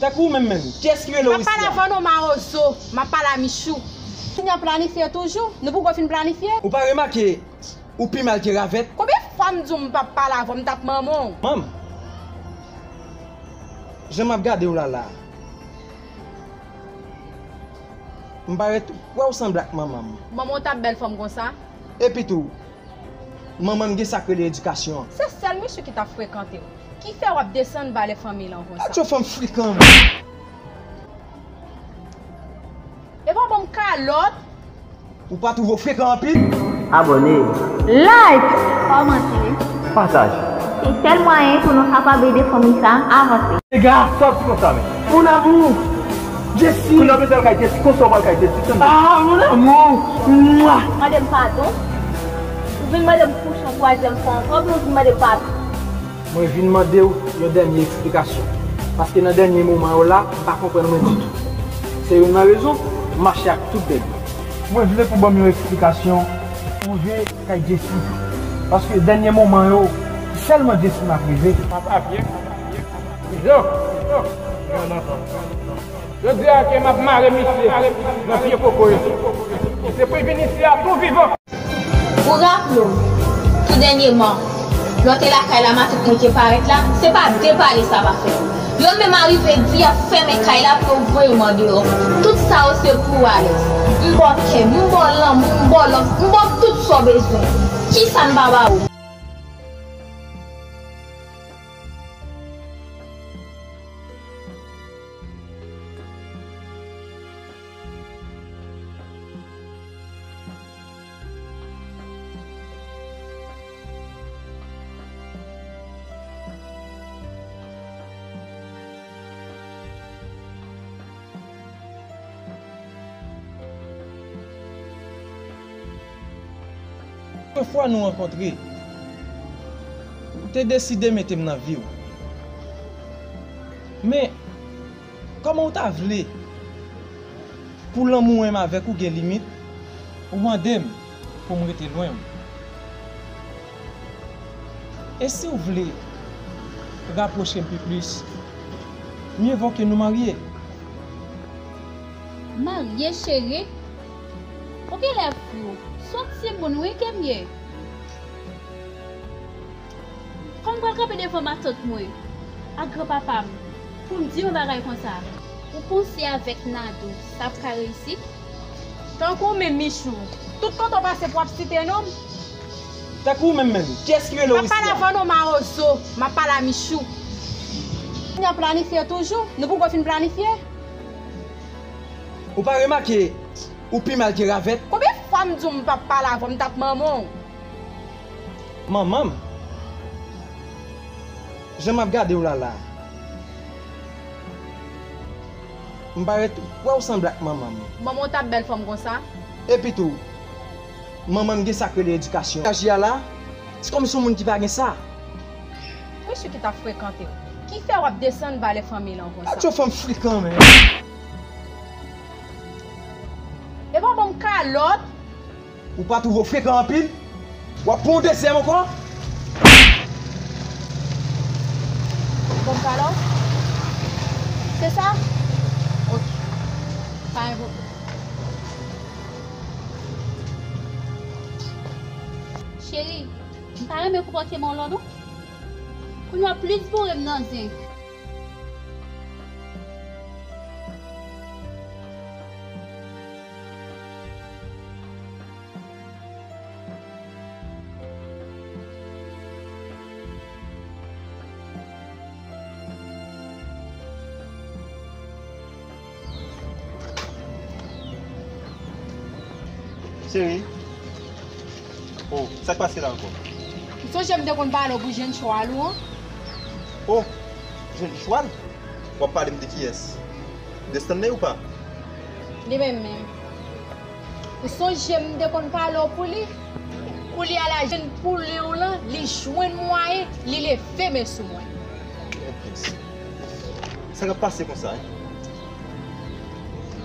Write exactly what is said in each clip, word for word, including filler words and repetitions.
Tankou ou menm menm, kiyès ki rele w isi a? M ap pale avè w non, mawozo, m ap pale a Michou. Fini ap planifye toujou? Nou poko fin planifye? Ou pa remake ou pi mal ke ravèt? Konbyen fwa m di w m p ap pale avè w, m t ap manman w? Manm, jan m ap gade w la la, m parèt wè w sanble ak manman m. Manman w t ap bèl fanm konsa? Epi tou, manman m gen sa k rele edikasyon an. Se sèl Michou ki t ap frekante w, ki fè w ap desann valè fanmi lan konsa. Gad yon fanm frekan, men. E pa ban m kalòt. Ou pa twouve w frekan anpil? Abòne. Like. Kòmante. Pataje. Se sèl mwayen pou nou kapab ede fanmi sa a avanse. Dega, sa w di konsa, men? Mon amour, Jessie. Kounye a w bezwen al kay Jessie, konsa w pral kay Jessie, tande. Ah, mon amour. Mwa. Mande m padon. Ou vin mande m kouche yon twazyèm fwa ankò, oubyen ou vin mande m padon? Mwen vin mande w yon dènye eksplikasyon. Paske nan dènye moman yo la, m pa konprann mwen ditou. Se youn nan rezon m mache ak tout bèg yo. Mwen vle pou ban m yon eksplikasyon pou rive kay Jessie. Paske dènye moman yo, se sèlman Jessie m ap reve. Papa vye. Izo. Jodi a ke m ap mare misye nan pye kokoye. Misye pou vin isi a tou vivan. Ou raple w, tou dènyèman, lè w te lakay la, matant mwen te parèt la, se pa de pale sa pa fè. Yo menm arive di y ap fèmen kay la pou yo voye m andeyò. Tout sa yo se pou w alèz. M ba w kè m, m ba w lanmou, m ba w love, m ba w tout sa w bezwen. Kisa m pa ba ou? Premye fwa nou rankontre, ou te deside mete m nan vi w. Men, kòman w ta vle pou lanmou mwen avèk ou gen limit, ou mande m pou m rete lwen w? E si w vle rapwoche m pi plis, mye vo ke nou marye. Marye, cheri? Ou genlè fou. S on timoun wi ke m ye. Kòman m pral kanpe devan matant mwen ak granpapa m pou m di yon bagay konsa? Ou panse avèk Nado, sa ap ka reyisi? Tankou ou menm, Michou, tout kote w pase pou w ap site non m. Tankou ou menm menm, kiyès ki rele w isi a? M ap pale avè w non, mawozo, m ap pale a Michou. N ap planifye toujou, nou poko fin planifye. Ou pa remake ou pi mal ke ravèt? Konbyen fwa m di w m p ap pale avè w, m t ap manman w? Manman m? Jan m ap gade w la la, m parèt wè w sanble ak manman m. Manman w t ap bèl fanm konsa? Epi tou, manman m gen sa k rele edikasyon. Aji a la, se kòmsi yon moun ki pa gen sa. Mesye ki t ap frekante w, ki fè w ap desann valè fanmi lan konsa? Gad yon fanm frekan, men. E pa ban m kalòt. Ou pa twouve w frekan anpil? W ap pran yon dezyèm ankò? Bon, alò? Se sa? Ok. Pa gen pwoblèm. Cheri, m pa renmen konpòteman w la non. Kounye a w ap plis boure m nan zen. Cheri. Oh, sa k pase la ankò? Ou sonje m te konn pale w pou jèn chwal ou an? Oh, jèn chwal? W ap pale m de kiyès? De Stanley ou pa? Li menm menm. Ou sonje m te konn pale w pou li? Koulye a la, jèn poulen w lan, li jwenn mwayen, li leve men sou mwen. Sa k ap pase konsa, en?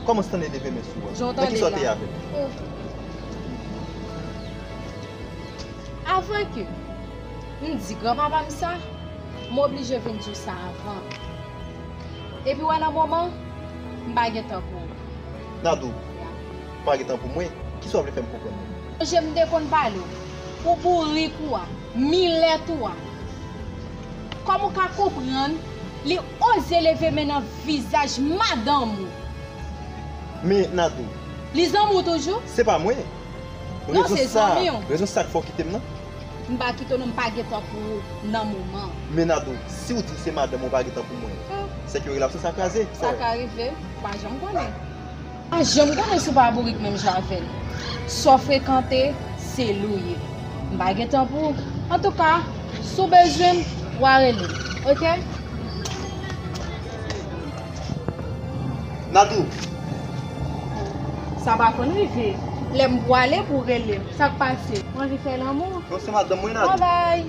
Kòman Stanley leve men sou ou a? Nan kisa w te ye avè l? Avan ke m di granpapa m sa, m oblije vin di w sa avan. Epi w wè nan moman, m pa gen tan pou ou. Nadou, ou pa gen tan pou mwen? Kisa w vle fè m konprann menm? Sonje m te konn pale w pou bourik ou a, milèt ou a. Kòman w ka konprann li oze leve men nan vizaj madanm ou? Men Nadou. Li zanmi w toujou? Se pa mwen. Non, se zanmi w. Rezon sa k fè w kite m nan? M pa kite w non, m pa gen tan pou ou nan moman. Men Nadou, si w di w se madanm ou pa gen tan pou mwen, se ke relasyon sa kraze. Sa ka rive, ou pa janm konnen. Pa janm konnen si w pa bourik menm jan avè l. Sa w frekante, se li w ye. M pa gen tan pou ou. Antouka, si w bezwen m, w a rele m, oke? Nadou. Sa pa konn rive. Lè m pwale pou w rele m. Sa k pase? Ou anvi fè lanmou? Non, se madanm mwen, Nadou. Babay.